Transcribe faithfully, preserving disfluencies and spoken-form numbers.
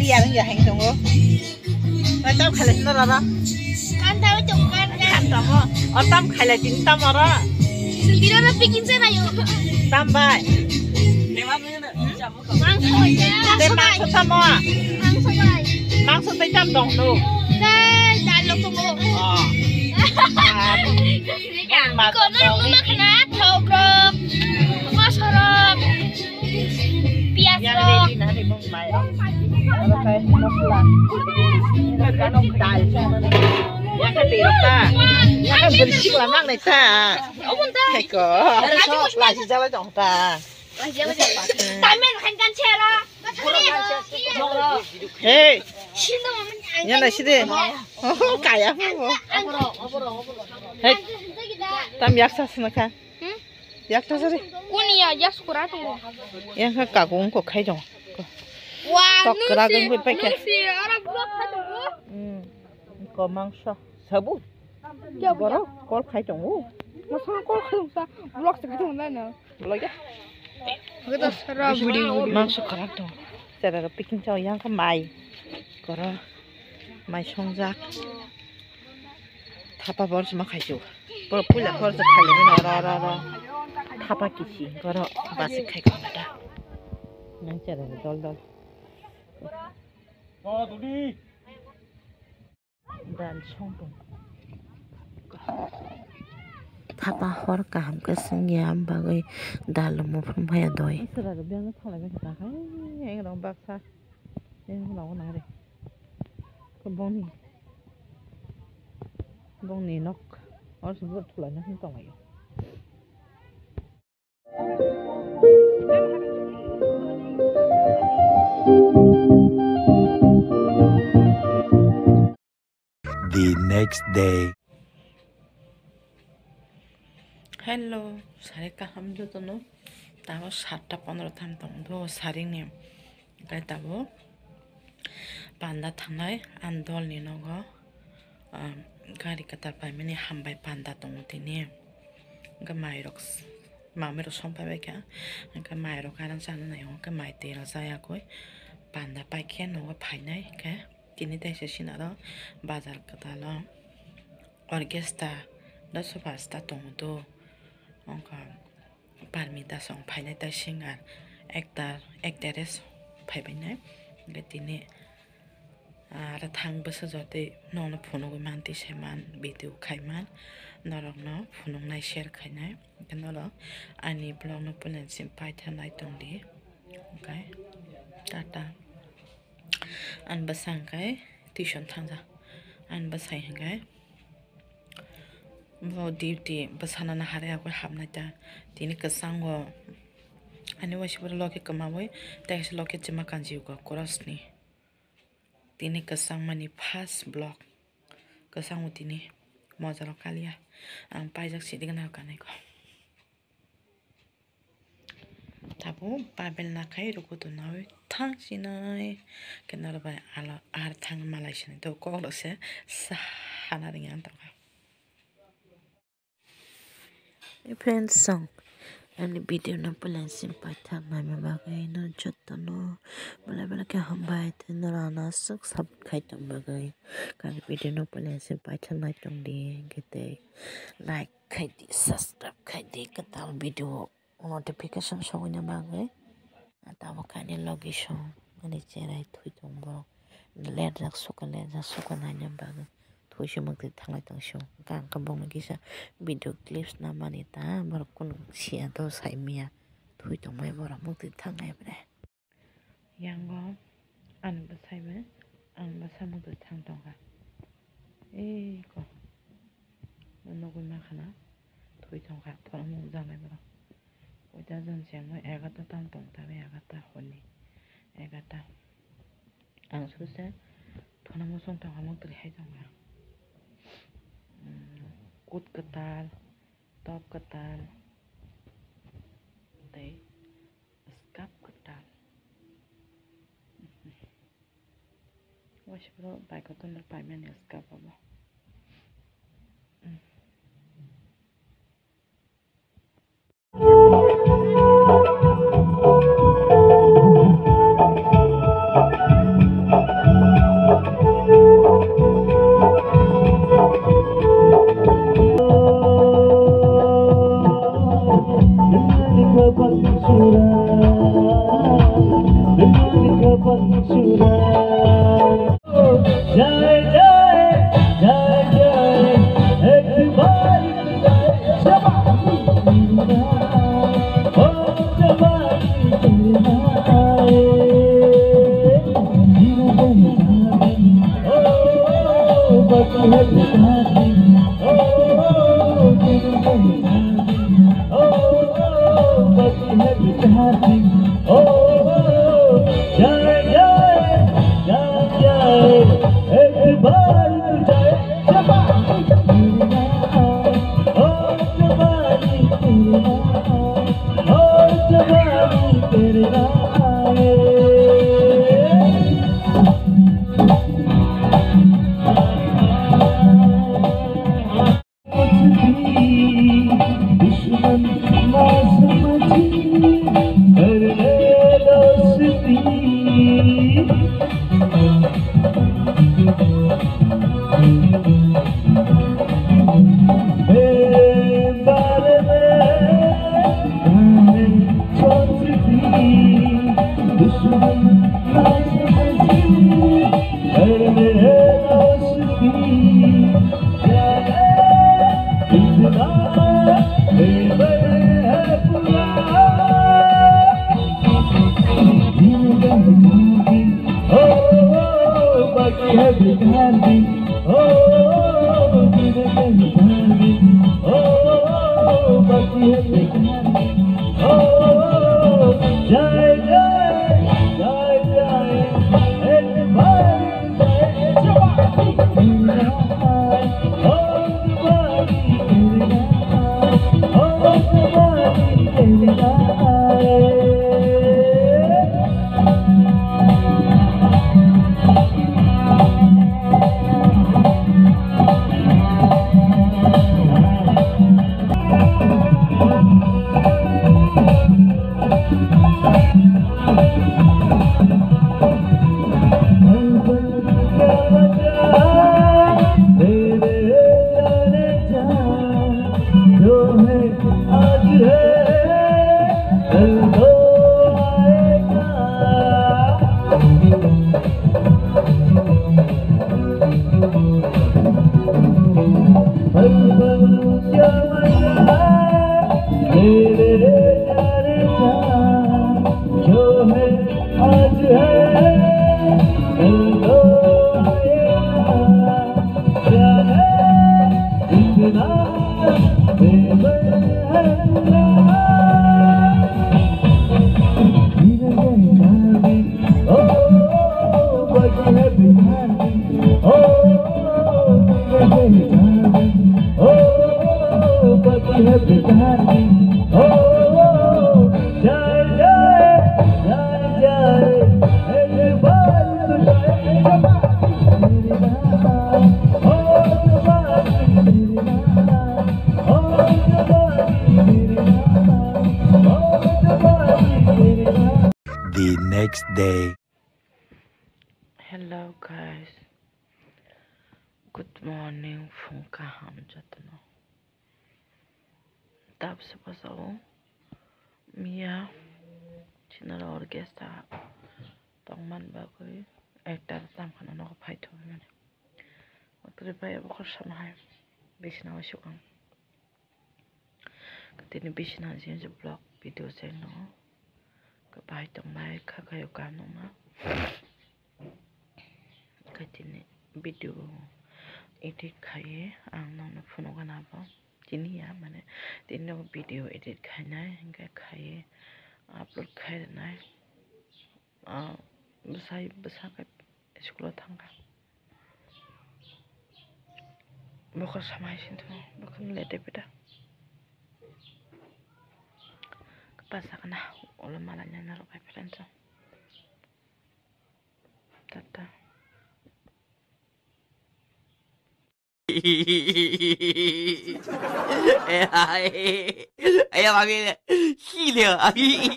Liar wngya heng tongo. Oi, tam khailai sino rara. Kan tahu tu kan kan. Kan tamo. O tam khailai tin tam oro. Sendiri orang bikin saya ayo. Tam bai. Mangso ya. Te mangso tamo. Mangso bai. Mangso te tam dong no. Dai dai lo tongo. Oh. Kono mama khana thok rok, mosok rok, piyaj rok. Yang ka twi rok ta. Yang ka bwrwi sikla mang nai ta. Heko. Laisi jala jong ta. Tamen khan kan chera. Hey. Yang na sidi. Oh, kaya. Hey. Tam yaksa sini kha. Yakta sari. Kuni ya, ya sukura tu. Yang ka kagung ko khai jong. Wah, tok kera nusi, jeng bai paikha. Nusi, ara vlog khai tongo. Hmm. Ko mangso. Sabu. Kya boro kol khai tongo. Masa kol khai tongo sa. Vlog se khai tongo na. Vlog ya. Mangso kara tongo. Sara ro picking chao yang ka mai. Koro mai songjak. Thapa bor sima khai chu. Bor puila bor se khai le ro ro ro. Thapa kisi goro basi khai ko da. Nang chara dol dol. Dal song tong. Thapa hor kaham ke sing ya bagwi dal mo phun phaya doi. Sara ro biang thalai ba ta khai. Eng rong baksa. Eng rong na re. Ko boni. Bongni nok or se bot thulai na hin tongai. The next day. Hello, sari kaham jotono. Tamo satta pondro tham tong do saring ni. Kai tabo panda thangnai ang dolni nogo, ah, gari kwtal paimani hambai panda tongo tini. Hwnkhe mairok s-, mamirok song paibaikha. Hwnkhe mairok arang chana nai hwnkhe mai twi rw chayakwi panda paikhe nogo phainai. Hwnkhe tini teisa sinaro bazar kwtalo orchestra do superstar tongo do. Hwnkhe Parmita song phainai tei singer, actor, actress phaibainai. Hwnkhe tini, ah, aro thang bwsajak tei nokno phunugwi man twi saiman, video khaiman, norokno phunuknai share khainai. Hwnkhe norok ani vlogno puila simi paithanai tongdi. Hwnkhe tata. Ani bwsa hwnkhe tuition thangjak. Ani bwsai hwnkhe Bo duty bwsano naharwi agwi hapnai ta. Tini kwchango ani waisa pore logi kwmawi tei kaisa logi chwma kanjio kok cross ni. Tini kwchangmani first vlog. Kwchango tini mojarok kaliya. Ang paijak sidi gwnang kanai ko. Tabuk babel nakhai rukutu nawi thang sinai. Khe norok bai alo ar thang malai sinai. Tabuk kok rok se sa hana ringya tongkha. Friends song ani video no puila simi paithak naina bagwi no jotono belai belai khe hambai tei norok ano aswk support khai tong bagwi. Kani video no puila simi paithak nai tongdi hwnkhe tei like khaidi, subscribe khaidi, kwtal video notification sogwina bagwi. Tabuk ani logi song ani cherai thwi tong borok. Lerjak suka, lerjak suka naina bagwi thwi se mwktwi thanglai tong sio. Hwnkhe ang khe bongni kisa video clips namani ta borok kunu siya do saimanya thwi tongmani borok mwktwi thangnai bre. Yango ani bwsai bai, ani bwsai mwtwi thang tongkha. Ei ko nugwi mankha na thwi tongkha, thorok nukjaknai borok. Oita jon chengwi egarta tam tong tabi, egarta horni egarta. Ang suse thona mosong tongkha, mwtwi hai tongkha. Kut kwtal, top kwtal tei Skap kwtal. Waisa borok bai kotor no paimani skap abo. The next day. Hello guys. Good morning, phung kaham jotono. Tabsa bwsao miya chini orchestra tongmani bagwi ekta tam khana nogo phaithogwi mani. Otre bai abo khorsa no hai bisina o sukang. Tini bisina je vlog video channel no bahai tongbai kha khayo kanuma. Khe tini video edit khaiwi ang nokno phunukgana bo. Tini ya mane tini nogo video edit khainai hinkhe khaiwi upload khai rwnai. Ah, bwsai bwsa khe school o thangkha. Bokol samai sinto bokol lete peda. Basa kana ulo malanya narok bai pherensa. Tata. Ayo, mami. Gila, mami.